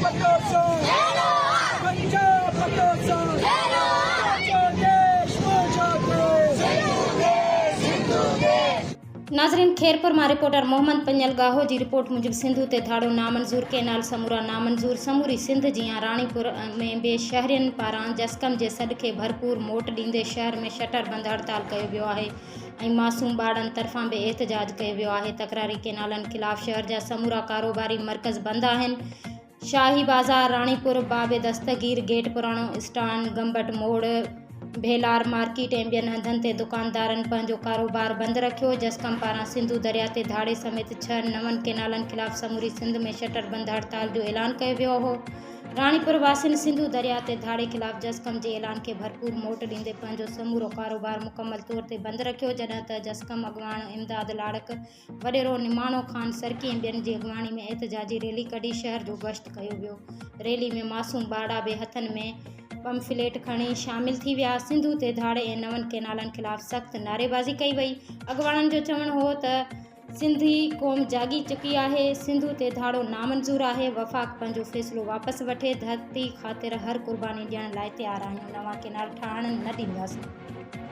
پٽو سان پنجاب پٽو سان منهنجو ديش منهنجو ديش سنڌو ديش سنڌو ديش. ناظرين خيرپور مان رپورٽر محمد پڃل ڳاهو جي رپورٽ موجب سنڌو تي ڌاڙو نامنظور ڪئنال سمورا نامنظور سموري سنڌ جيان راڻيپور ۾ به شهرين پاران جسقم جي سڏ کي ڀرپور موٽ ڏيندي شهر ۾ شٽر بند هڙتال ڪيو ويو آهي ۽ معصوم ٻارڙن طرفان به احتجاج ڪيو ويو آهي تڪراري ڪئنالن خلاف شهر جا سمورا ڪاروباري مرڪز بند آهن شاهي بازار راڻيپور باب دستگير گيٽ پراڻو اسٽان گمبٽ موڙ ڀيلار مارڪيٽ ۽ ٻين هنڌن تي دڪاندارن پنهنجو ڪاروبار بند رکيو جسقم پاران سنڌو دريا تي ڌاڙي سميت ڇهه نون ڪئنالن خلاف سموري سنڌ ۾ شٽر بند هڙتال جو اعلان ڪيو ويو هو راڻيپور واسين سنڌو درياء تي ڌاڙي خلاف جسقم جي اعلان کي ڀرپور موٽ ڏيندي پنهنجو سمورو ڪاروبار مڪمل طور تي بند رکيو جڏهن ته جسقم اڳواڻ امداد لاڙڪ، وڏيرو نماڻو خان سرڪي ۽ ٻين جي اڳواڻي ۾ احتجاجي ريلي ڪڍي شهر جو گشت ڪيو ويو ريلي ۾ معصوم ٻارڙا به هٿن ۾ پمفليٽ کڻي شامل ٿي ويا سنڌو تي ڌاڙي ۽ نون ڪئنالن خلاف سخت نعريبازي ڪئي وئي اڳواڻن جو چوڻ هو ته سنڌي قوم جاڳي چڪي آهي، سنڌو تي ڌاڙو نامنظور آهي، وفاق پنهنجو فيصلو واپس وٺي، ڌرتي خاطر هر قرباني ڏيڻ لاء تيار آهيون، نوان ڪينال ٺاهڻ نه ڏينداسين.